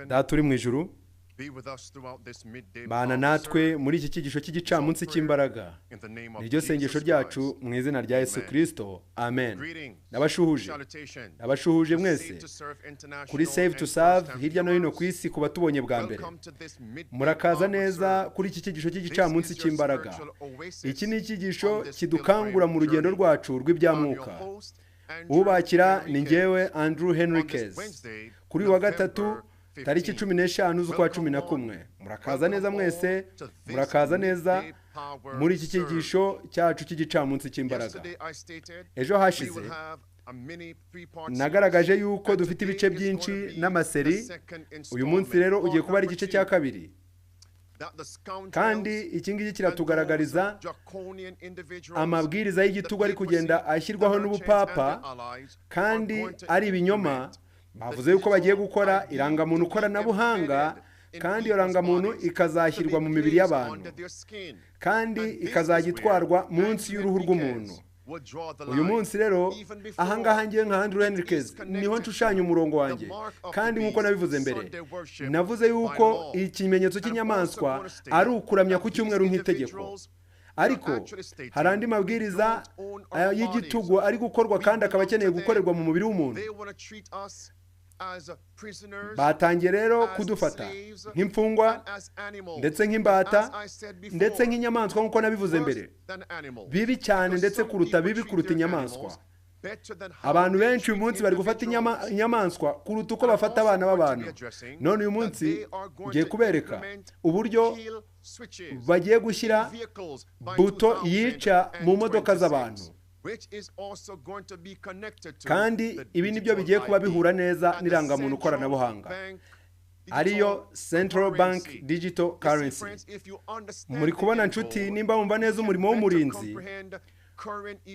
Data uri mu ijuru, bana natwe muri iki cyigisho cy'igicamunsi cy'imbaraga. Niryo sengesho ryacu mu izina rya Yesu Kristo, amen. Nabashuhuje, nabashuhuje mwese kuri Save to Serve hirya no hino ku isi ku batubonye bwa mbere. Murakaza neza kuri iki cyigisho cy'igicamunsi cy'imbaraga. Iki ni icyigisho kidukangura mu rugendo rwacu rw'ibyamwuka. Ubakira ni njyewe Andrew Henriquez. Kuri uyu wa gatatu tariki 15 z'ukwa 11, murakaza neza mwese, murakaza neza muri iki cyigisho cyacu cy'igicamunsi cy'imbaraga. Ejo hashize nagaragaje yuko dufite ibice byinshi n'amaseri. Uyu munsi rero ugiye kuba ari igice cya kabiri, kandi iki ngiki kiratugaragariza amabwiriza y'igitugu ari kugenda ashyirwaho n'ubupapa, kandi ari ibinyoma. Bavuze yuko bagiye gukora irangamuntu koranabuhanga, kandi iyo rangamuntu ikazashyirwa mu mibiri y'abantu, kandi ikazajya itwarwa munsi y'uruhu rw'umuntu. Uyu munsi rero ahangaha ngiye nka Andrew Henriquez niho nshushanya umurongo wanjye, kandi nk'uko nabivuze mbere, navuze yuko ikimenyetso cy'inyamaswa ari ukuramya ku cyumweru nk'itegeko. Ariko hari andi mabwiriza y'igitugu ari gukorwa kandi akaba akeneye gukorerwa mu mubiri w'umuntu. Batangiye rero kudufata nk'imfungwa ndetse nk'imbata ndetse nk'inyamaswa, nk'uko nabivuze mbere. Bibi cyane ndetse kuruta bibi kuruta inyamaswa. Abantu benshi uyu munsi bari gufata inyamaswa kuruta uko bafata abana b'abantu. None uyu munsi ngiye kubereka uburyo bagiye gushyira buto yica mu modoka z'abantu, kandi ibi nibyo bigiye kuba bihura neza n'irangamuntu koranabuhanga, ariyo Central Bank Digital Currency. Muri kubona nshuti, nimba wumva neza umurimo w'umurinzi,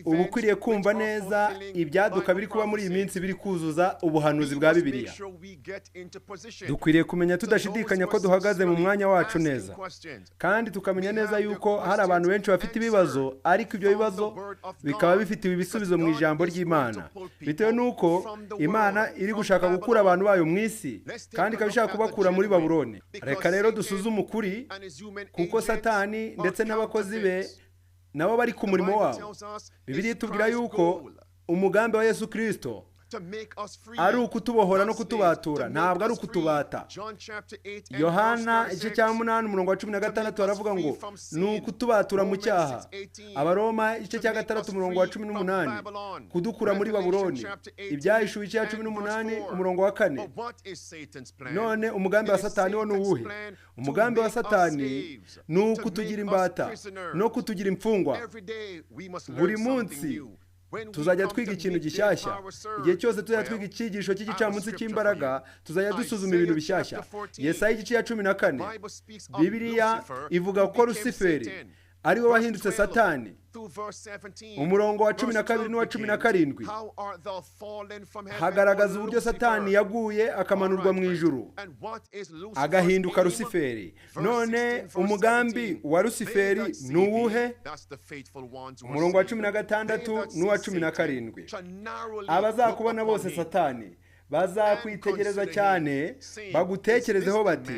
uba ukwiriye kumva neza ibyaduka biri kuba muri iyi minsi biri kuzuza ubuhanuzi bwa Bibiliya. Dukwiriye kumenya tudashidikanya ko duhagaze mu mwanya wacu neza, kandi tukamenya neza yuko hari abantu benshi bafite ibibazo, ariko ibyo bibazo bikaba bifitiwe ibisubizo mu ijambo ry'Imana, bitewe n'uko Imana iri gushaka gukura abantu bayo mu isi, kandi ikaba ishaka kubakura muri Babuloni. Reka rero dusuzume ukuri, kuko Satani ndetse n'abakozi be nabo bari ku murimo wabo. Bibiliya itubwira yuko umugambi wa Yesu Kristo ari ukutubohora no kutubatura, ntabwo ari ukutubata. Yohana igice cya 8 umurongo wa 16 aravuga ngo ni ukutubatura mu cyaha. Abaroma igice cya 6 umurongo wa 18, kudukura muri Babuloni. Ibyahishuwe igice cya 18 umurongo wa 4. None umugambi wa Satani wo ni uwuhe? Umugambi wa Satani ni ukutugira imbata no kutugira imfungwa. Buri munsi tuzajya twiga ikintu gishyashya. Igihe cyose tuzajya twiga icyigisho cy'igicamunsi cy'imbaraga, tuzajya dusuzuma ibintu bishyashya. Yesaya igice cya 14, Bibiliya ivuga ko Rusiferi ari we wahindutse Satani. Umurongo wa 12 n'uwa 17 hagaragaza uburyo Satani yaguye akamanurwa mu ijuru agahinduka Rusiferi. None umugambi wa Rusiferi ni uwuhe? Umurongo wa 16 n'uwa 17, abazakubona bose Satani bazakwitegereza cyane, bagutekerezeho bati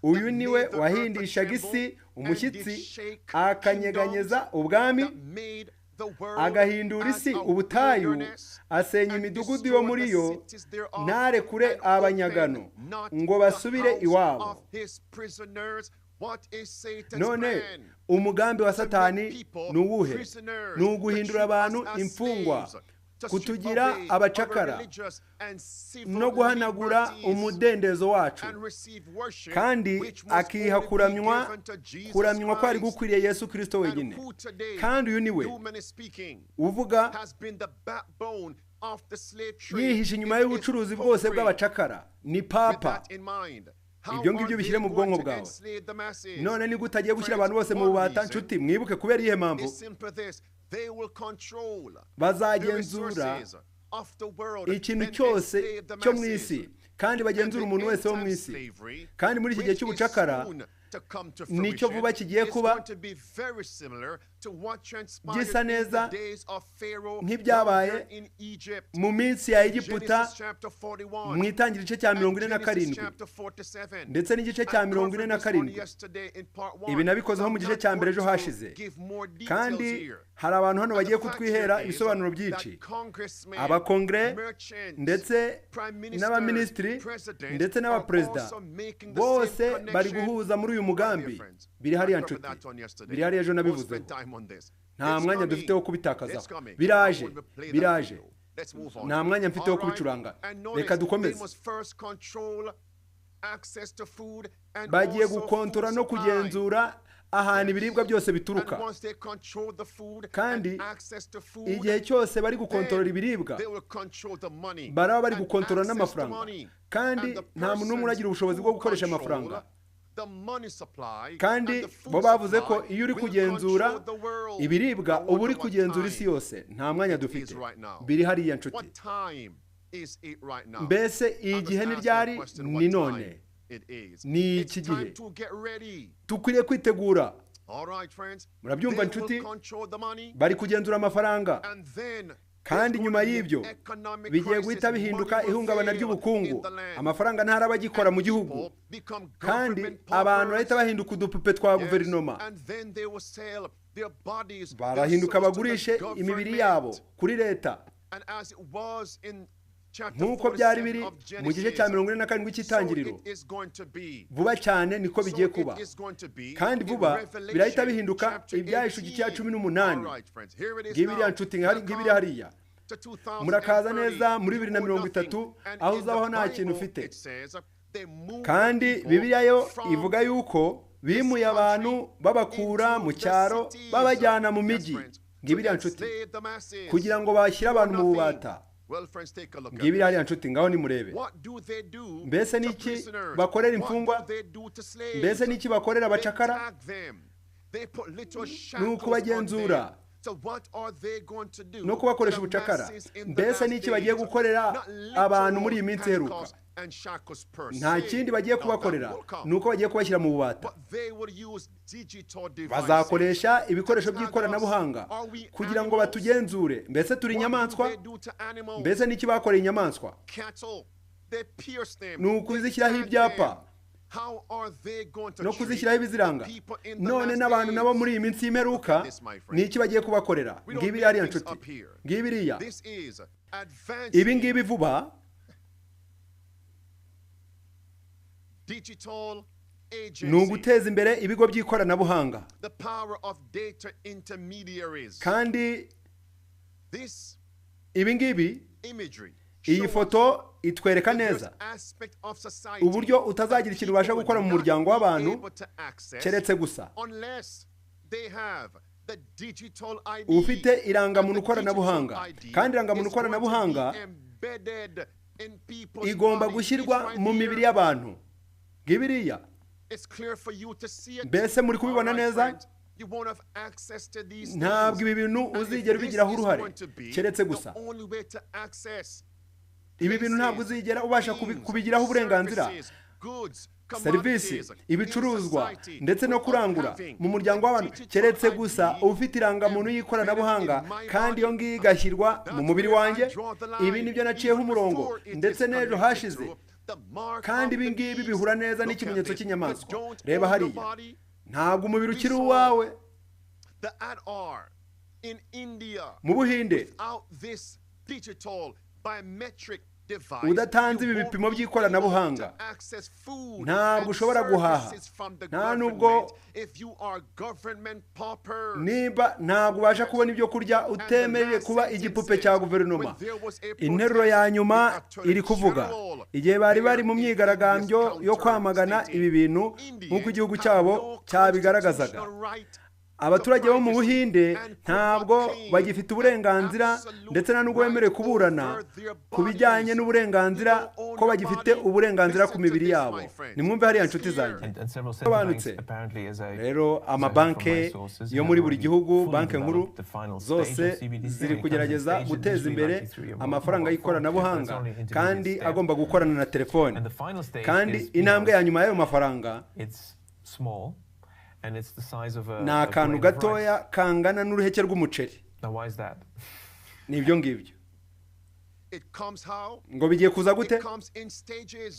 uyu niwe wahindishaga isi umushyitsi, akanyeganyeza ubwami, agahindura isi ubutayu, asenya imidugudu yo muri yo, ntarekure abanyagano ngo basubire iwabo. None umugambi wa Satani ni uwuhe? Ni uguhindura abantu imfungwa, kutugira abacakara, no guhanagura umudendezo wacu, kandi akiha kuramywa kwari gukwiriye Yesu Kristo wenyine. Kandi uyu niwe uvuga yihishe inyuma y'ubucuruzi bwose bw'abacakara, ni Papa. Ibyo ngibyo bishyire mu bwonko bwawe. None ni gute agiye gushyira abantu bose mu bubata? Nshuti, mwibuke kubera iyihe mpamvu? Bazagenzura ikintu cyose cyo mu isi, kandi bagenzura umuntu wese wo mu isi. Kandi muri iki gihe cy'ubucakara nicyo vuba kigiye kuba, Gisa neza nk'ibyabaye mu minsi ya Egiputa mu itangira igice cya 47 ndetse n'igice cya 47. Ibi nabikozeho mu gice cya mbere ejo hashize, kandi hari abantu hano bagiye kutwihera ibisobanuro byinshi. Abakongere ndetse n'abaminisitiri ndetse n'abaperezida bose bari guhuza muri uyu mugambi. Biri hariya nshuti, biri hariya ejo nabivuzeho. Nta mwanya dufite wo kubitakazaho. Biraje, biraje, nta mwanya mfite wo kubicuranga. Reka dukomeze. Bagiye gukontora no kugenzura ahantu ibiribwa byose bituruka, kandi igihe cyose bari gukontorora ibiribwa baraba bari gukontorora n'amafaranga, kandi nta muntu n'umwe uragira ubushobozi bwo gukoresha amafaranga. Kandi bo bavuze ko iyo uri kugenzura ibiribwa uba uri kugenzura isi yose. Nta mwanya dufite. Biri hariya nshuti. Mbese igihe ni ryari? Ni none, ni iki gihe dukwiriye kwitegura. Murabyumva nshuti? Bari kugenzura amafaranga, kandi nyuma y'ibyo bigiye guhita bihinduka ihungabana ry'ubukungu. Amafaranga ntaraba agikora mu gihugu, kandi abantu bahita bahinduka udupupe twa guverinoma. Barahinduka bagurishe imibiri yabo kuri leta, nk'uko byari biri mu gice cya 47 cy'itangiriro. Vuba cyane niko bigiye kuba, kandi vuba birahita bihinduka ibyahishu igice cya 18. Ngibiriya nshuti, ngibiri hariya. Murakaza neza muri 2030, aho uzabaho nta kintu ufite. Kandi Bibiliya yo ivuga yuko bimuye abantu babakura mu cyaro babajyana mu mijyi. Ngibiriya nshuti, kugira ngo bashyire abantu mu bubata. Ngibiri hariya nshuti, ngaho nimurebe. Mbese niki bakorera imfungwa? Mbese niki bakorera abacakara? Ni ukubagenzura no kubakoresha ubucakara. Mbese niki bagiye gukorera abantu muri iyi minsi iheruka? Nta kindi bagiye kubakorera, ni uko bagiye kubashyira mu bubata. Bazakoresha ibikoresho by'ikoranabuhanga kugira ngo batugenzure. Mbese turi inyamaswa? Mbese niki bakoreye inyamaswa? Ni ukuzishyiraho ibyapa no kuzishyiraho ibiziranga. None n'abantu nabo muri iyi minsi y'imperuka ni iki bagiye kubakorera? Ngibiri hariya nshuti, ngibiriya. Ibi ngibi vuba ni uguteza imbere ibigo by'ikoranabuhanga, kandi ibi ngibi, iyi foto itwereka neza uburyo utazagira ikintu ubasha gukora mu muryango w'abantu keretse gusa ufite irangamuntu koranabuhanga. Kandi irangamuntu koranabuhanga igomba gushyirwa mu mibiri y'abantu. Ngibiriya. Mbese muri kubibona neza? Ntabwo ibi bintu uzigera ubigiraho uruhare keretse gusa ibi bintu ntabwo uzigera ubasha kubigiraho uburenganzira. Serivisi, ibicuruzwa ndetse no kurangura mu muryango w'abantu keretse gusa ufite irangamuntu y'ikoranabuhanga, kandi iyo ngiyo igashyirwa mu mubiri wanjye. Ibi nibyo naciyeho umurongo ndetse n'ejo hashize, kandi ibi ngibi bihura neza n'ikimenyetso cy'inyamaswa. Reba hariya, ntabwo umubiri ukiri uwawe. Mu Buhinde, udatanze ibi bipimo by'ikoranabuhanga ntabwo ushobora guhaha, nta nubwo niba ntabwo ubasha kubona ibyo kurya utemerewe kuba igipupe cya guverinoma. Interuro ya nyuma iri kuvuga igihe bari bari mu myigaragambyo yo kwamagana ibi bintu nk'uko igihugu cyabo cyabigaragazaga. Abaturage bo mu Buhinde ntabwo bagifite uburenganzira ndetse nta nubwo bemerewe kuburana ku bijyanye n'uburenganzira ko bagifite uburenganzira ku mibiri yabo. Nimwumve hariya nshuti zanjye. Sobanutse rero, amabanki yo muri buri gihugu, banki nkuru zose ziri kugerageza guteza imbere amafaranga y'ikoranabuhanga, kandi agomba gukorana na telefone. Kandi intambwe ya nyuma y'ayo mafaranga Ni akantu gatoya kangana n'uruheke rw'umuceri. Ni ibyo ngibyo. Ngo bigiye kuza gute?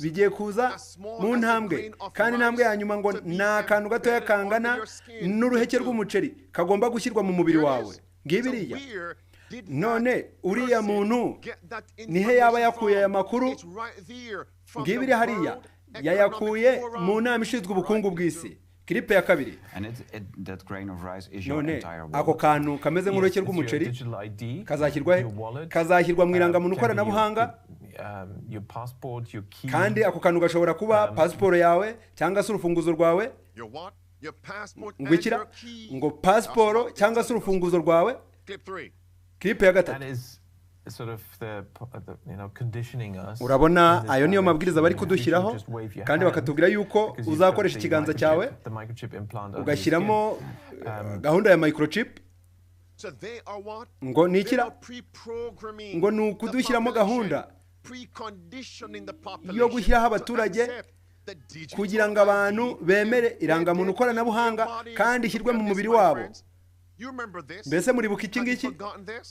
Bigiye kuza mu ntambwe, kandi intambwe ya nyuma ngo ni akantu gatoya kangana n'uruheke rw'umuceri kagomba gushyirwa mu mubiri wawe. Ngibiriya. None uriya muntu nihe yaba yakuye aya makuru? Ngibiri hariya yayakuye mu nama ishinzwe ubukungu bw'isi. Kiripe ya kabiri. None ako kantu kameze nk'uruheke rw'umuceri kazashyirwa he? Kazashyirwa mu irangamuntu koranabuhanga, kandi ako kantu gashobora kuba pasiporo yawe cyangwa se urufunguzo rwawe. Ngo ikira ngo pasiporo cyangwa se urufunguzo rwawe. Kiripe ya gatatu. Urabona ayo niyo mabwiriza bari kudushyiraho, kandi bakatubwira yuko uzakoresha ikiganza cyawe ugashyiramo gahunda ya microchip. Ngo nikira ngo ni ukudushyiramo gahunda yo gushyiraho abaturage kugira ngo abantu bemere irangamuntu koranabuhanga kandi ishyirwe mu mubiri wabo. Mbese muribuka iki ngiki?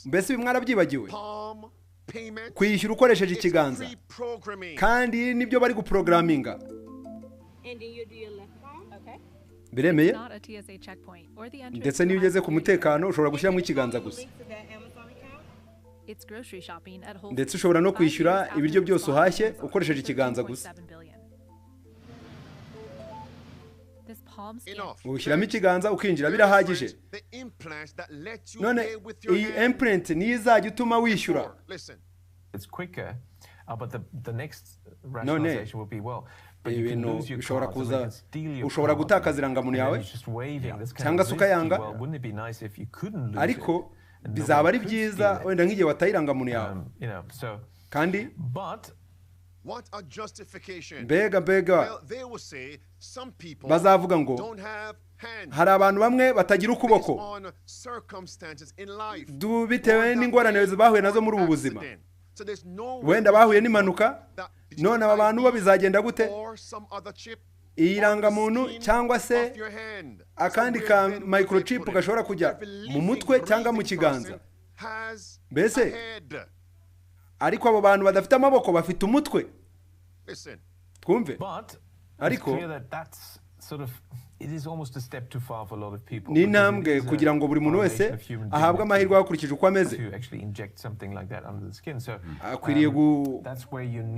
Mbese ibi mwarabyibagiwe? Kwishyura ukoresheje ikiganza, kandi nibyo bari guprogaraminga. Biremeye. Ndetse niyo ugeze ku mutekano ushobora gushyiramo ikiganza gusa. Ndetse ushobora no kwishyura ibiryo byose uhashye ukoresheje ikiganza gusa. Ushyiramo ikiganza ukinjira, birahagije. None iyi imprint niyo izajya ituma wishyura. None ibintu bishobora kuza, ushobora gutakaza irangamuntu yawe cyangwa se ukayanga, ariko bizaba ari byiza wenda nk'igihe wataye irangamuntu yawe. Kandi mbega bazavuga ngo hari abantu bamwe batagira ukuboko bitewe n'ingorane bahuye nazo muri ubu buzima, wenda bahuye n'impanuka. None aba bantu bo bizagenda gute? Iyi rangamuntu cyangwa se akandi ka microchip gashobora kujya mu mutwe cyangwa mu kiganza. Mbese ariko abo bantu badafite amaboko bafite umutwe. Twumve. Ariko ni intambwe kugira ngo buri muntu wese ahabwe amahirwe hakurikije uko ameze. Akwiriye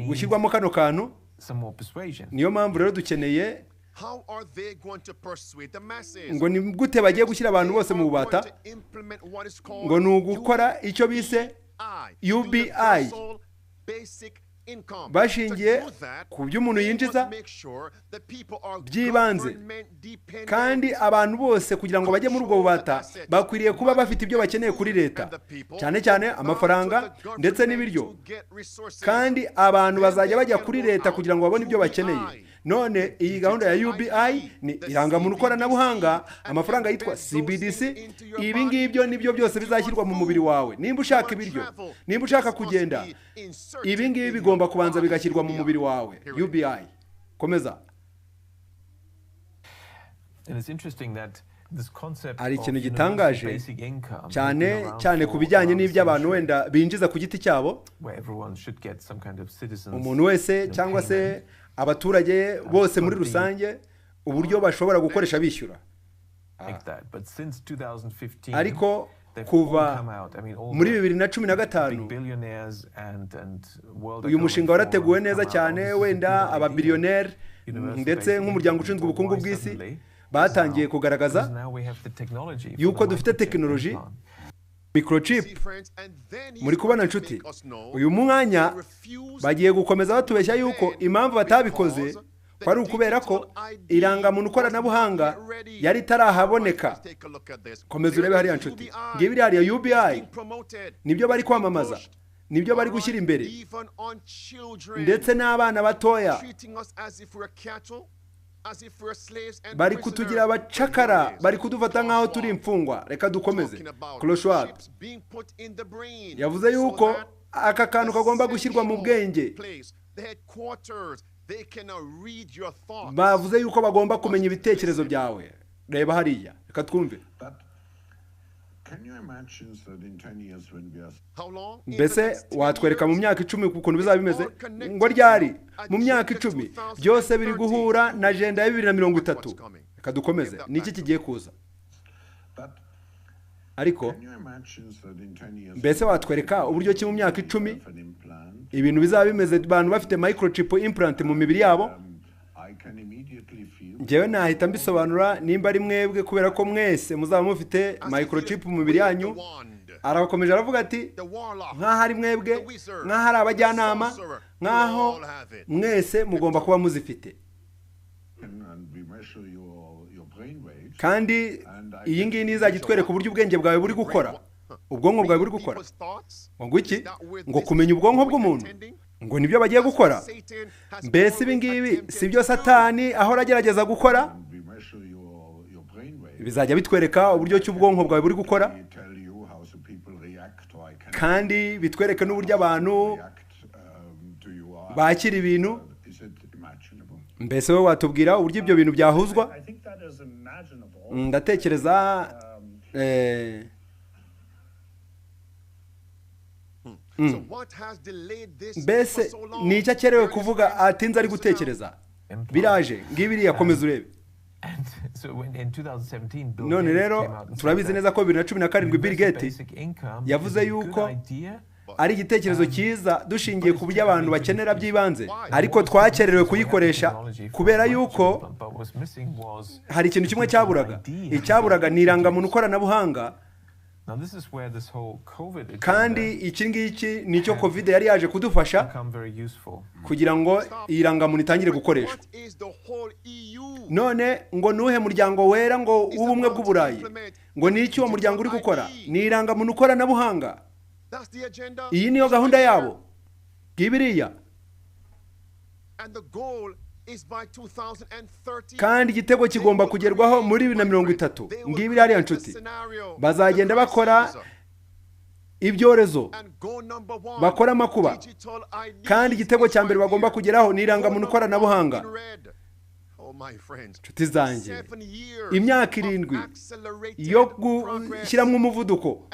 gushyirwamo kano kantu. Niyo mpamvu rero dukeneye ngo ni gute bagiye gushyira abantu bose mu bubata, ngo ni ugukora icyo bise UBI, bashingiye ku byo umuntu yinjiza by'ibanze. Kandi abantu bose kugira ngo bajye muri ubwo bubata bakwiriye kuba bafite ibyo bakeneye kuri leta, cyane cyane amafaranga ndetse n'ibiryo. Kandi abantu bazajya bajya kuri leta kugira ngo babone ibyo bakeneye. None iyi gahunda ya UBI ni irangamuntu koranabuhanga, amafaranga yitwa CBDC. Ibi ngibyo nibyo byose bizashyirwa mu mubiri wawe. Nimba ushaka ibiryo, nimba ushaka kugenda, ibi ngibi bigomba kubanza bigashyirwa mu mubiri wawe. UBI. Komeza. Hari ikintu gitangaje cyane cyane ku bijyanye n'iby'abantu wenda binjiza ku giti cyabo, umuntu wese cyangwa se abaturage bose muri rusange, uburyo bashobora gukoresha bishyura. Ariko kuva muri 2015 uyu mushinga warateguwe neza cyane, wenda ababiliyoneri ndetse nk'umuryango ushinzwe ubukungu bw'isi batangiye kugaragaza yuko dufite tekinoloji microchip. Muri kubona nshuti, uyu mwanya bagiye gukomeza batubeshya yuko impamvu batabikoze ko ari ukubera ko irangamuntu koranabuhanga yari itarahaboneka. Komeza urebe hariya nshuti, ngibi hariya UBI nibyo bari kwamamaza, nibyo bari gushyira imbere, ndetse n'abana batoya bari kutugira abacakara, bari kudufata nk'aho turi imfungwa. Reka dukomeze. Klaus Schwab yavuze yuko aka kantu kagomba gushyirwa mu bwenge. Bavuze yuko bagomba kumenya ibitekerezo byawe. Reba hariya, reka twumve. Mbese watwereka mu myaka 10 ukuntu bizaba bimeze? Ngo ryari? Mu myaka 10 byose biri guhura na agenda ya 2030. Reka dukomeze. Niki kigiye kuza? Ariko mbese watwereka uburyo ki mu myaka 10 ibintu bizaba bimeze, abantu bafite microchip implant mu mibiri yabo? Njyewe nahita mbisobanura nimba ari mwebwe, kubera ko mwese muzaba mufite microchip mu mibiri yanyu. Arakomeje aravuga ati nk'aho ari mwebwe, nk'aho ari abajyanama, nk'aho mwese mugomba kuba muzifite. Kandi iyi ngiyi nizajya itwereka uburyo ubwenge bwawe buri gukora, ubwonko bwawe buri gukora. Ngo iki? Ngo kumenya ubwonko bw'umuntu, ngo nibyo bagiye gukora. Mbese ibi ngibi si byo Satani ahora agerageza gukora? Bizajya bitwereka uburyo ki ubwonko bwawe buri gukora, kandi bitwereke n'uburyo abantu bakira ibintu. Mbese wowe watubwira uburyo ibyo bintu byahuzwa? Ndatekereza mbese ni icyo akerewe kuvuga atinze ari gutekereza. Biraje ngibiri, yakomeza urebe. None rero turabizi neza ko 2017 Bill Gates yavuze yuko ari igitekerezo cyiza dushingiye ku byo abantu bakenera by'ibanze, ariko twakererewe kuyikoresha kubera yuko hari ikintu kimwe cyaburaga. Icyaburaga ni irangamuntu koranabuhanga, kandi iki ngiki nicyo COVID yari yaje kudufasha kugira ngo iyi rangamuntu itangire gukoreshwa. None ngo nuhe muryango wera ngo w'ubumwe bw'Uburayi, ngo niki uwo muryango uri gukora? Ni irangamuntu koranabuhanga. Iyi niyo gahunda yabo ngibiriya. Kandi igitego kigomba kugerwaho muri 2030. Ngibiri hariya nshuti, bazagenda bakora ibyorezo, bakora amakuba, kandi igitego cya mbere bagomba kugeraho ni irangamuntu koranabuhanga. Nshuti zanjye, imyaka 7 yo gushyiramo umuvuduko,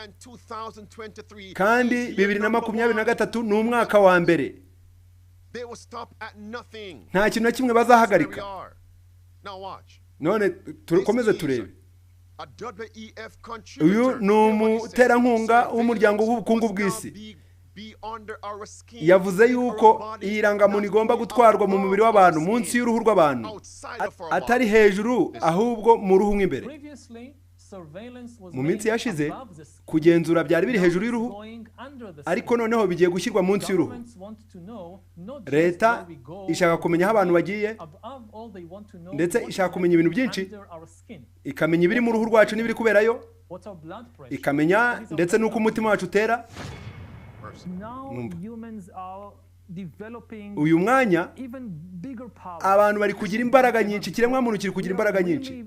kandi 2023 ni umwaka wa mbere. Nta kintu na kimwe bazahagarika. None tukomeze turebe. Uyu ni umuterankunga w'umuryango w'ubukungu bw'isi. Yavuze yuko iyi rangamuntu igomba gutwarwa mu mubiri w'abantu, munsi y'uruhu rw'abantu, atari hejuru ahubwo mu ruhu mw'imbere. Mu minsi yashize kugenzura byari biri hejuru y'uruhu, ariko noneho bigiye gushyirwa munsi y'uruhu. Leta ishaka kumenya aho abantu bagiye, ndetse ishaka kumenya ibintu byinshi, ikamenya ibiri mu ruhu rwacu n'ibiri kuberayo, ikamenya ndetse n'uko umutima wacu utera. Uyu mwanya abantu bari kugira imbaraga nyinshi, ikiremwamuntu kiri kugira imbaraga nyinshi,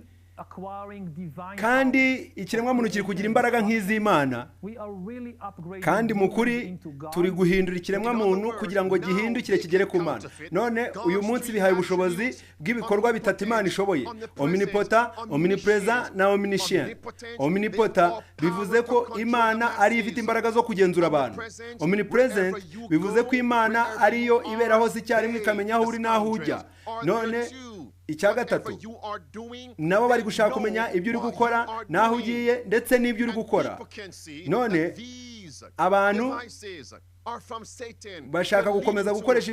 kandi ikiremwamuntu kiri kugira imbaraga nk'iz'Imana. Kandi mu kuri turi guhindura ikiremwamuntu kugira ngo gihindukire kigere ku Mana. None uyu munsi bihaye ubushobozi bw'ibikorwa bitatu Imana ishoboye: omnipota, omnipresent na omniscient. Omnipota bivuze ko Imana ari ifite imbaraga zo kugenzura abantu. Omnipresent bivuze ko Imana ariyo ibera hose icyarimwe, ikamenya aho uri n'aho ujya. None icya gatatu, nabo bari gushaka kumenya ibyo uri gukora n'aho ugiye ndetse n'ibyo uri gukora. None abantu bashaka gukomeza gukoresha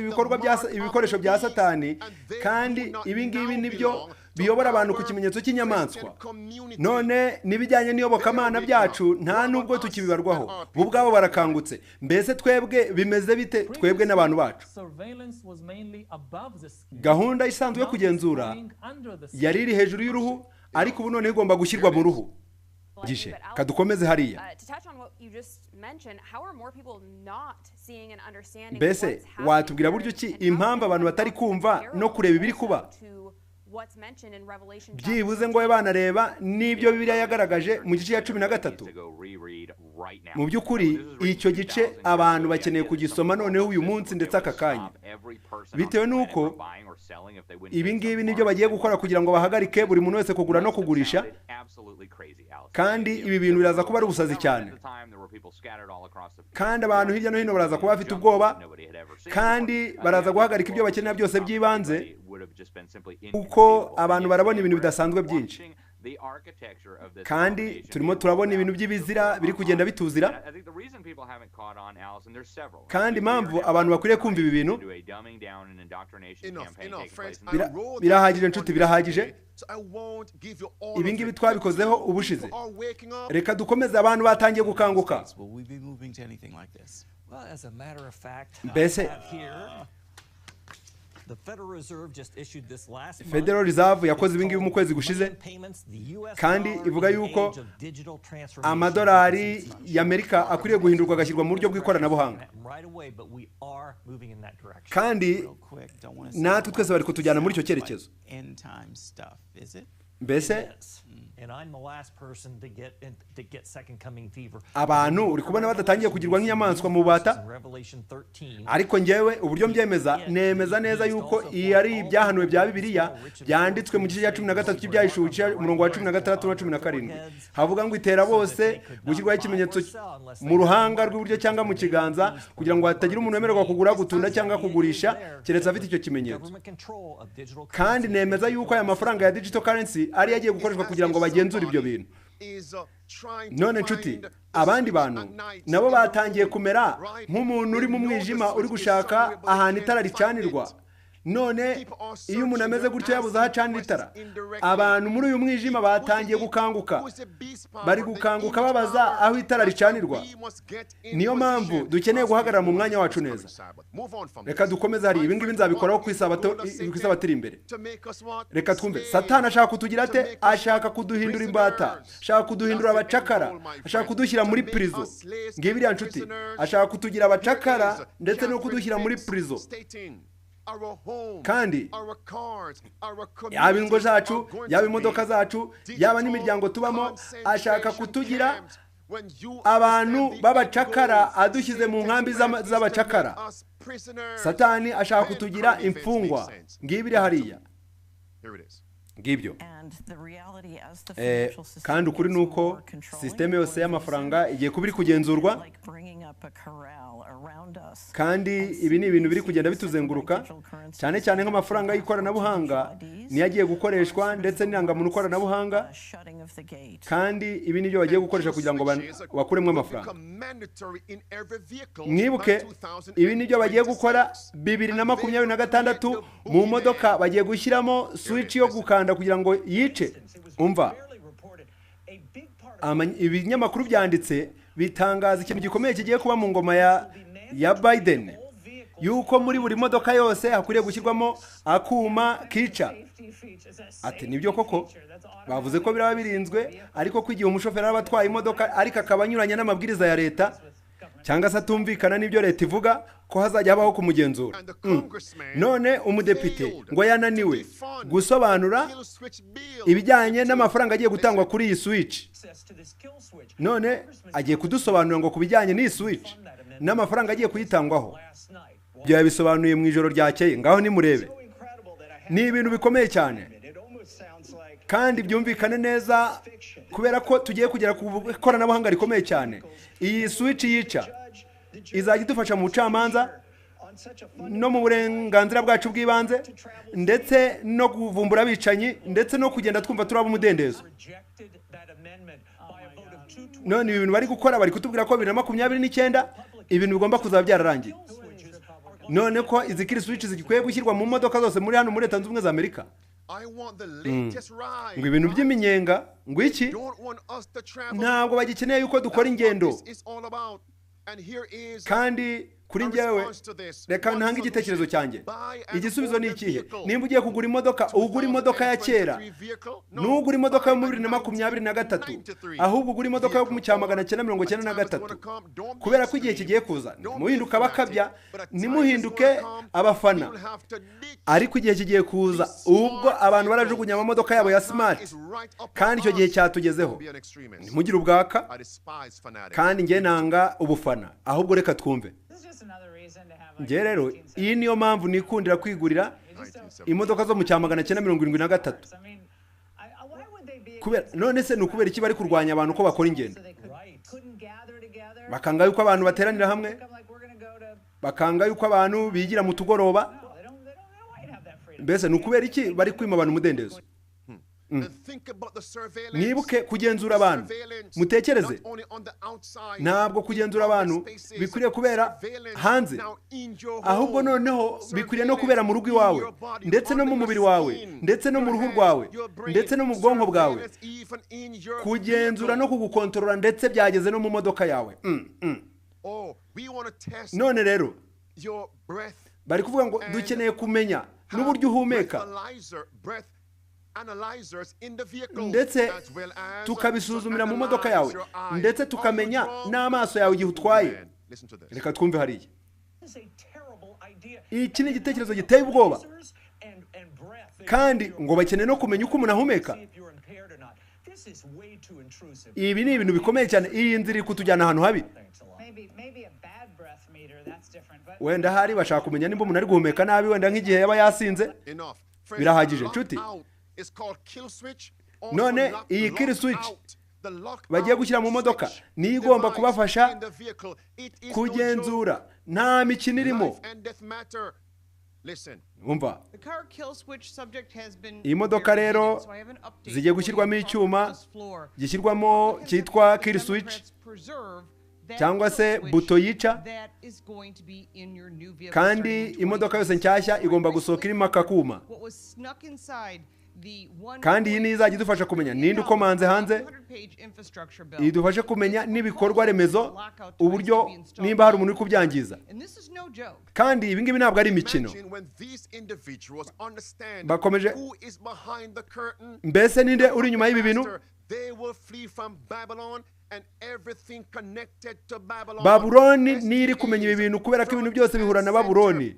ibikoresho bya Satani, kandi ibi ngibi nibyo biyobora abantu ku kimenyetso cy'inyamaswa. None n'ibijyanye n'iyobokamana byacu nta nubwo tukibibarwaho, bo ubwabo barakangutse. Mbese twebwe bimeze bite? Twebwe n'abantu bacu. Gahunda isanzwe yo kugenzura yari iri hejuru y'uruhu, ariko ubu noneho igomba gushyirwa mu ruhu. Gishe kadukomeze hariya. Mbese watubwira buryo ki impamvu abantu batari kumva no kureba ibiri kuba, Byibuze ngo babe banareba n'ibyo Bibiliya yagaragaje mu gice cya 13. Mu by'ukuri icyo gice abantu bakeneye kugisoma noneho uyu munsi ndetse aka kanya, bitewe n'uko ibi ngibi nibyo bagiye gukora kugira ngo bahagarike buri muntu wese kugura no kugurisha. Kandi ibi bintu biraza kuba ari ubusazi cyane, kandi abantu hirya no hino baraza kuba bafite ubwoba, kandi baraza guhagarika ibyo bakenera byose by'ibanze, kuko abantu barabona ibintu bidasanzwe byinshi. Kandi turimo turabona ibintu by'ibizira biri kugenda bituzira. Kandi impamvu abantu bakwiriye kumva ibi bintu, birahagije nshuti, birahagije. Ibi ngibi twabikozeho ubushize. Reka dukomeze, abantu batangiye gukanguka. Mbese Federal Reserve yakoze ibi ngibi mu kwezi gushize, kandi ivuga yuko amadolari y'Amerika akwiriye guhindurwa agashyirwa mu buryo bw'ikoranabuhanga. Kandi natwe twese bari kutujyana muri icyo cyerekezo. Mbese abantu uri kubona badatangiye kugirwa nk'inyamaswa mu bubata, ariko ngewe uburyo mbyemeza, nemeza neza yuko iyi ari ibyahanuwe bya Bibiliya byanditswe mu gice cya 13 cy'Ibyahishuwe, umurongo wa 16 na 17, havuga ngo itera bose gushyirwaho ikimenyetso mu ruhanga rw'iburyo cyangwa mu kiganza, kugira ngo hatagira umuntu wemererwa kugura, gutunda cyangwa kugurisha keretse afite icyo kimenyetso. Kandi nemeza yuko aya mafaranga ya digital currency ari yagiye gukoreshwa kugira ngo bagenzure ibyo bintu. None nshuti, abandi bantu nabo batangiye kumera nk'umuntu uri mu mwijima uri gushaka ahantu itara ricanirwa. None iyo umuntu ameze gutyo yabuze aho acanira itara, abantu muri uyu mwijima batangiye gukanguka, bari gukanguka babaza aho itara ricanirwa. Niyo mpamvu dukeneye guhagarara mu mwanya wacu neza. Reka dukomeze hari ibi ngibi nzabikoraho ku isabato iri imbere. Reka twumve. Satani ashaka kutugira ate? Ashaka kuduhindura imbata, ashaka kuduhindura abacakara, ashaka kudushyira muri prison. Ngibi iriya nshuti, ashaka kutugira abacakara ndetse no kudushyira muri prison. Kandi yaba ingo zacu, yaba imodoka zacu, yaba n'imiryango tubamo, ashaka kutugira abantu b'abacakara, adushyize mu nkambi z'abacakara. Satani ashaka kutugira imfungwa. Ngibi hariya, ngibyo. Kandi ukuri nuko sisiteme yose y'amafaranga igiye kuba iri kugenzurwa, kandi ibi ni ibintu biri kugenda bituzenguruka, cyane cyane nk'amafaranga y'ikoranabuhanga niyo agiye gukoreshwa, ndetse n'irangamuntu koranabuhanga. Kandi ibi nibyo bagiye gukoresha kugira ngo bakuremo amafaranga. Mwibuke, ibi nibyo bagiye gukora 2026 mu modoka bagiye gushyiramo switch yo gukanda kugira ngo yice. Umva, ibinyamakuru byanditse bitangaza ikintu gikomeye kigiye kuba mu ngoma ya Biden, yuko muri buri modoka yose hakwiriye gushyirwamo akuma kica. Ati nibyo koko bavuze ko biraba birinzwe, ariko ko igihe umushoferi aba atwaye imodoka ariko akaba anyuranya n'amabwiriza ya leta, cyangwa se atumvikana n'ibyo leta ivuga, ko hazajya habaho kumugenzura. None umudepite ngo yananiwe gusobanura ibijyanye n'amafaranga agiye gutangwa kuri iyi switch. None agiye kudusobanurira ngo ku bijyanye n'iyi switch n'amafaranga agiye kuyitangwaho. Ibyo yabisobanuye mu ijoro ryakeye. Ngaho nimurebe, ni ibintu bikomeye cyane kandi byumvikane neza, kubera ko tugiye kugera ku ikoranabuhanga rikomeye cyane. Iyi switch yica izajya idufasha mu bucamanza no mu burenganzira bwacu bw'ibanze, ndetse no kuvumbura abicanyi, ndetse no kugenda twumva turaba umudendezo. None ibi bintu bari gukora, bari kutubwira ko 2029 ibintu bigomba kuzaba byararangiye. None ko izi kill switch zikwiye gushyirwa mu modoka zose muri hano muri Leta Zunze Ubumwe za Amerika. Ngo ibintu by'iminyenga, ngo iki, ntabwo bagikeneye yuko dukora ingendo. Kandi Kuri njyewe, reka ntange igitekerezo cyanjye. Igisubizo ni ikihe? Nimba ugiye kugura imodoka, ugura imodoka ya kera, ntugure imodoka yo muri 2023, ahubwo ugura imodoka yo mu 1993, kubera ko igihe kigiye kuza. Ntimuhinduke abakabya, ntimuhinduke abafana, ariko igihe kigiye kuza ubwo abantu barajugunya amamodoka yabo ya smart, kandi icyo gihe cyatugezeho. Ntimugire ubwaka, kandi njye nanga ubufana, ahubwo reka twumve. Njye rero iyi niyo mpamvu nikundira kwigurira imodoka zo mu 1973. Kubera none se ni ukubera iki bari kurwanya abantu ko bakora ingendo? Bakanga yuko abantu bateranira hamwe, bakanga yuko abantu bigira mu tugoroba. Mbese ni ukubera iki bari kwima abantu umudendezo? Mwibuke kugenzura abantu, mutekereze. Ntabwo kugenzura abantu bikwiriye kubera hanze, ahubwo noneho bikwiriye no kubera mu rugo iwawe, ndetse no mu mubiri wawe, ndetse no mu ruhu rwawe, ndetse no mu bwonko bwawe. Kugenzura no kugukontorora, ndetse byageze no mu modoka yawe. None rero bari kuvuga ngo dukeneye kumenya n'uburyo uhumeka, ndetse tukabisuzumira mu modoka yawe, ndetse tukamenya n'amaso yawe igihe utwaye. Reka twumve hariya. Iki ni igitekerezo giteye ubwoba, kandi ngo bakeneye no kumenya uko umuntu ahumeka. Ibi ni ibintu bikomeye cyane. Iyi nzira iri kutujyana ahantu habi. Wenda hari bashaka kumenya nimba umuntu ari guhumeka nabi, wenda nk'igihe yaba yasinze. Birahagije nshuti. None iyi kill switch bagiye gushyira mu modoka niyo igomba kubafasha kugenzura, nta mikino irimo. Umva, iyi modoka rero zigiye gushyirwamo icyuma gishyirwamo cyitwa kill switch, cyangwa se buto yica, kandi imodoka yose nshyashya igomba gusohoka irimo akakuma. Kandi iyi niyo izajya idufasha kumenya ninde ukomanze hanze, idufashe kumenya n'ibikorwa remezo, uburyo nimba hari umuntu uri kubyangiza. Kandi ibi ngibi ntabwo ari imikino. Bakomeje, mbese ninde uri inyuma y'ibi bintu? Babuloni niyo iri kumenya ibi bintu, kubera ko ibintu byose bihura na Babuloni.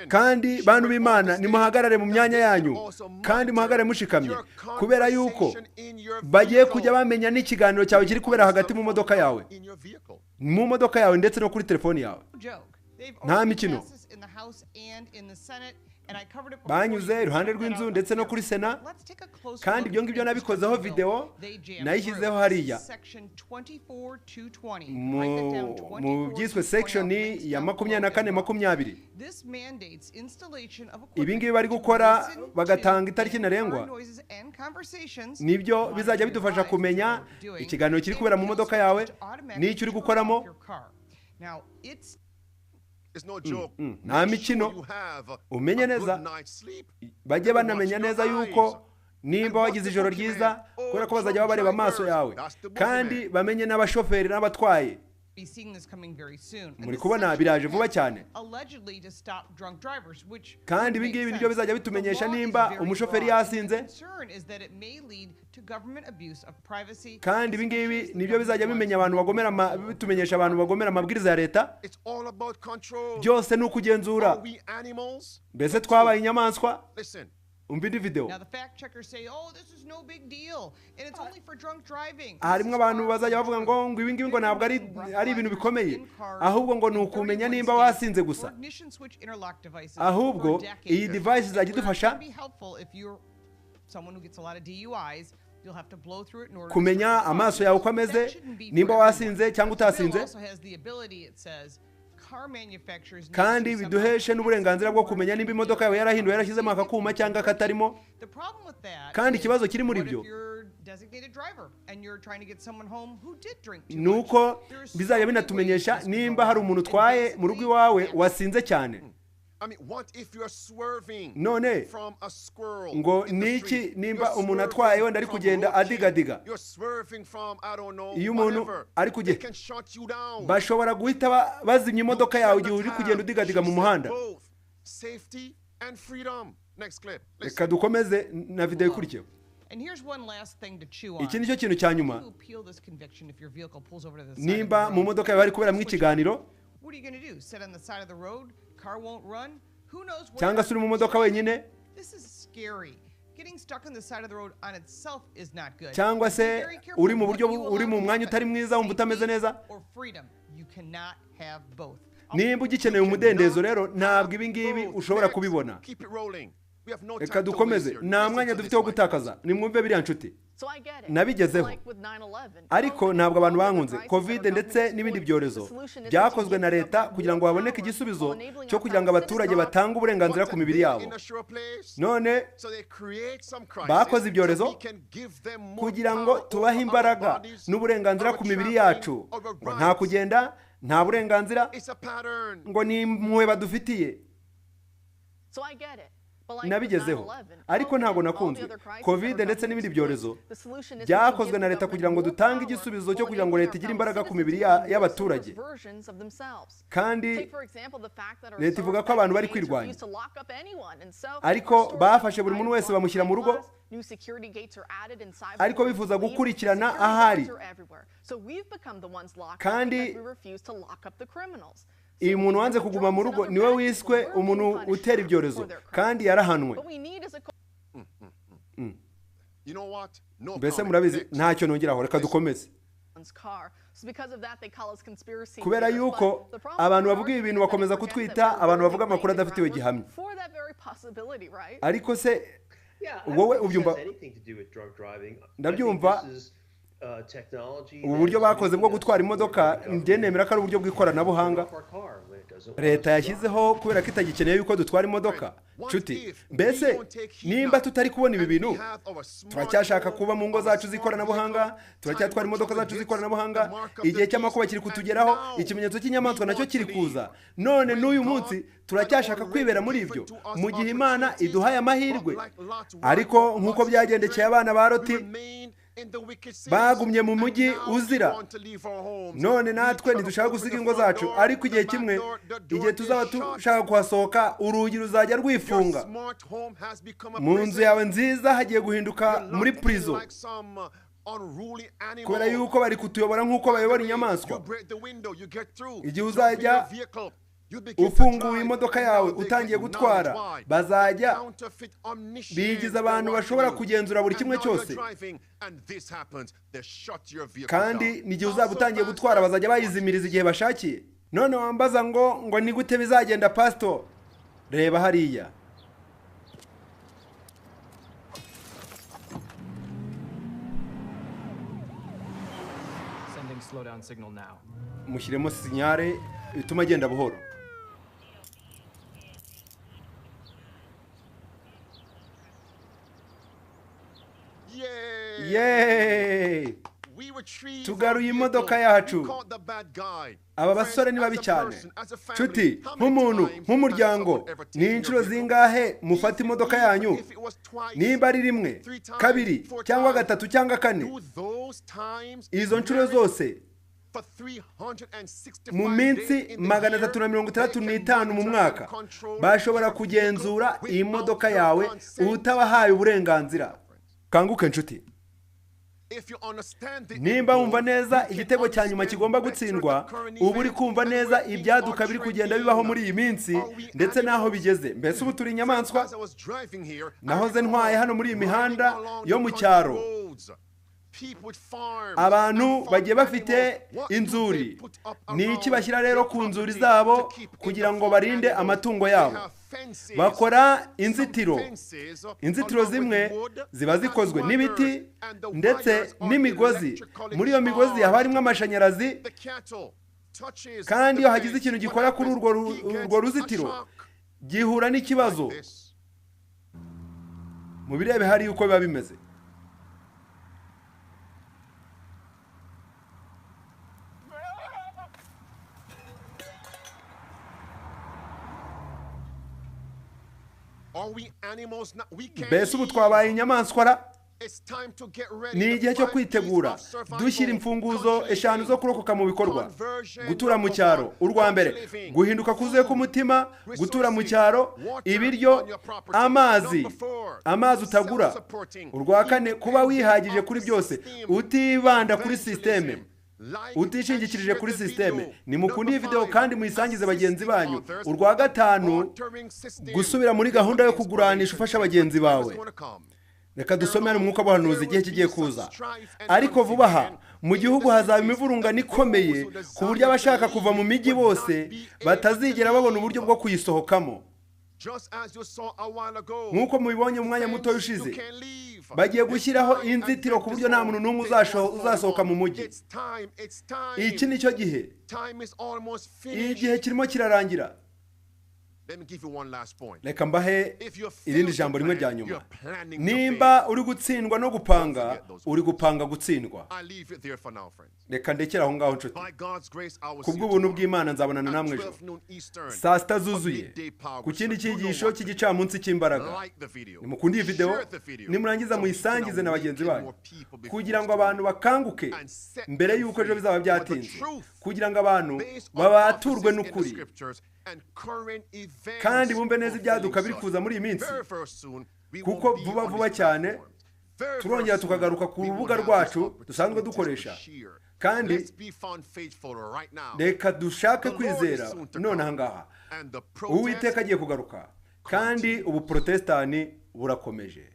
Kandi bantu b'Imana, nimuhagarare mu myanya yanyu, kandi muhagarare mushikamye, kubera yuko bagiye kujya bamenya n'ikiganiro cyawe kiri kubera hagati mu modoka yawe, mu modoka yawe ndetse no kuri telefoni yawe. Nta mikino. Banyuze iruhande rw'inzu ndetse no kuri sena, kandi ibyo ngibyo nabikozeho video, nayishyizeho hariya mu byiswe section ya 24-20. Ibi ngibi bari gukora bagatanga itariki ntarengwa, nibyo bizajya bidufasha kumenya ikiganiro kiri kubera mu modoka yawe n'icyo uri gukoramo. Nta mikino. Umenye neza, bajye banamenya neza yuko nimba wagize ijoro ryiza, kubera ko bazajya bareba amaso yawe, kandi bamenye n'abashoferi n'abatwaye. Muri kubona biraje vuba cyane. Kandi ibi ngibi nibyo bizajya bitumenyesha nimba umushoferi yasinze, kandi ibi ngibi nibyo bizajya bimenya abantu bagomera, bitumenyesha abantu bagomera amabwiriza ya leta. Byose ni ukugenzura. Mbese twabaye inyamaswa? Umva indi video. Harimo abantu bazajya bavuga ngo ibi ngibi ngo ntabwo ari ibintu bikomeye, ahubwo ngo ni ukumenya nimba wasinze gusa. Ahubwo iyi device izajya idufasha kumenya amaso yawe uko ameze, nimba wasinze cyangwa utasinze, kandi biduheshe n'uburenganzira bwo kumenya nimba imodoka yawe yarahinduwe, yarashyizemo akakuma cyangwa katarimo. Kandi ikibazo kiri muri byo ni uko bizajya binatumenyesha nimba hari umuntu utwaye mu rugo iwawe wasinze cyane. None ngo niki nimba umuntu atwaye wenda ari kugenda adigadiga, iyo umuntu ari kugenda bashobora guhita bazimya imodoka yawe igihe uri kugenda udigadiga mu muhanda. Reka dukomeze na video ikurikiyeho. Iki nicyo kintu cya nyuma. Nimba mu modoka yawe hari kuberamo ikiganiro, cyangwa se uri mu modoka wenyine, cyangwa se uri mu buryo uri mu mwanya utari mwiza wumva utameze neza, nimba ugikeneye umudendezo rero ntabwo ibi ngibi ushobora kubibona. Reka dukomeze, nta mwanya dufite wo gutakaza. Nimwumve biriya nshuti, nabigezeho, ariko ntabwo abantu bankunze. Covid ndetse n'ibindi byorezo byakozwe na leta kugira ngo haboneke igisubizo cyo kugira ngo abaturage batange uburenganzira ku mibiri yabo. None bakoze ibyorezo kugira ngo tubahe imbaraga n'uburenganzira ku mibiri yacu, ngo nta kugenda, nta burenganzira, ngo ni impuhwe badufitiye. Nabigezeho, ariko ntabwo nakunzwe. Covid ndetse n'ibindi byorezo byakozwe na leta kugira ngo dutange igisubizo cyo kugira ngo leta igire imbaraga ku mibiri y'abaturage. Kandi leta ivuga ko abantu bari kwirwanya, ariko bafashe buri muntu wese bamushyira mu rugo, ariko bifuza gukurikirana ahari. Kandi uyu muntu wanze kuguma mu rugo niwe wiswe umuntu utera ibyorezo, kandi yarahanwe. Mbese murabizi, ntacyo nongeraho, reka dukomeze. Kubera yuko abantu bavuga ibi bintu bakomeza kutwita abantu bavuga amakuru adafitiwe gihamya. Ariko se wowe ubyumva? Ndabyumva. Ubu buryo bakoze bwo gutwara imodoka, njye nemera ko ari uburyo bw'ikoranabuhanga leta yashyizeho kubera ko itagikeneye yuko dutwara imodoka. Nshuti, mbese nimba tutari kubona ibi bintu, turacyashaka kuba mu ngo zacu z'ikoranabuhanga, turacyatwara imodoka zacu z'ikoranabuhanga. Igihe cy'amakuba kiri kutugeraho, ikimenyetso cy'inyamaswa nacyo kiri kuza. None n'uyu munsi turacyashaka kwibera muri ibyo, mu gihe Imana iduhaye amahirwe. Ariko nk'uko byagendekeye abana ba Loti, bagumye mu mujyi uzira. None natwe ntidushaka gusiga ingo zacu, ariko igihe kimwe, igihe tuzaba dushaka kuhasohoka, urugi ruzajya rwifunga. Mu nzu yawe nziza hagiye guhinduka muri prison, kubera yuko bari kutuyobora nk'uko bayobora inyamaswa. Igihe uzajya ufunguye imodoka yawe utangiye gutwara, bazajya bigiza abantu bashobora kugenzura buri kimwe cyose. Kandi n'igihe uzaba utangiye gutwara bazajya bayizimiriza igihe bashakiye. None wambaza ngo ni gute bizagenda, pastor? Reba hariya. Mushyiremo sinyare ituma agenda buhoro. Yeee! Tugaruye imodoka yacu. Aba basore ni babi cyane. Nshuti, nk'umuntu, nk'umuryango, ni inshuro zingahe mufata imodoka yanyu? Nimba ari rimwe, kabiri, cyangwa gatatu, cyangwa kane, izo nshuro zose mu minsi 365 mu mwaka bashobora kugenzura iyi modoka yawe utabahaye uburenganzira. Kanguke nshuti. Nimba wumva neza igitego cya nyuma kigomba gutsindwa, ubu uri kumva neza ibyaduka biri kugenda bibaho muri iyi minsi ndetse n'aho bigeze. Mbese ubu turi inyamaswa? Nahoze ntwaye hano muri iyi mihanda yo mu cyaro, abantu bagiye bafite inzuri. Ni iki bashyira rero ku nzuri zabo kugira ngo barinde amatungo yabo? Bakora inzitiro. Inzitiro zimwe ziba zikozwe n'ibiti ndetse n'imigozi. Muri iyo migozi haba harimo amashanyarazi, kandi iyo hagize ikintu gikora kuri urwo ruzitiro gihura n'ikibazo. Mu birebe hari uko biba bimeze. Mbese ubu twabaye inyamaswa ra? Ni igihe cyo kwitegura, dushyira imfunguzo 5 zo kurokoka mu bikorwa. Gutura mu cyaro, urwa mbere, guhinduka kuzuye k'umutima, gutura mu cyaro, ibiryo, amazi, amazi utagura. Urwa kane, kuba wihagije kuri byose, utibanda kuri sisiteme, utishingikirije kuri sisiteme. Nimukunde iyi video kandi muyisangize bagenzi banyu. Urwa gatanu, gusubira muri gahunda yo kuguranisha ufasha bagenzi bawe. Reka dusome hano umwuka w'ubuhanuzi igihe kigiye kuza. Ariko vuba aha mu gihugu hazaba imivurungano ikomeye ku buryo abashaka kuva mu mijyi bose batazigera babona uburyo bwo kuyisohokamo. Nk'uko mubibonye mu mwanya muto ushize, bagiye gushyiraho inzitiro ku buryo nta muntu n'umwe uzasohoka mu mujyi. Iki ni cyo gihe, igihe kirimo kirarangira. Reka mbahe irindi jambo rimwe rya nyuma. Nimba uri gutsindwa no gupanga, uri gupanga gutsindwa. Reka ndekere aho ngaho nshuti. Kubw'ubuntu bw'Imana nzabonana namwe ejo saa 6 zuzuye ku kindi cyigisho cy'igicamunsi cy'imbaraga. Nimukunde iyi video, nimurangiza muyisangize na bagenzi banyu, kugira ngo abantu bakanguke mbere y'uko ejo bizaba byatinze, kugira ngo abantu babaturwe n'ukuri kandi bumve neza ibyaduka biri kuza muri iyi minsi, kuko vuba vuba cyane turongera tukagaruka ku rubuga rwacu dusanzwe dukoresha. Kandi reka dushake kwizera none aha ngaha. Uwiteka agiye kugaruka, kandi ubu protestani burakomeje.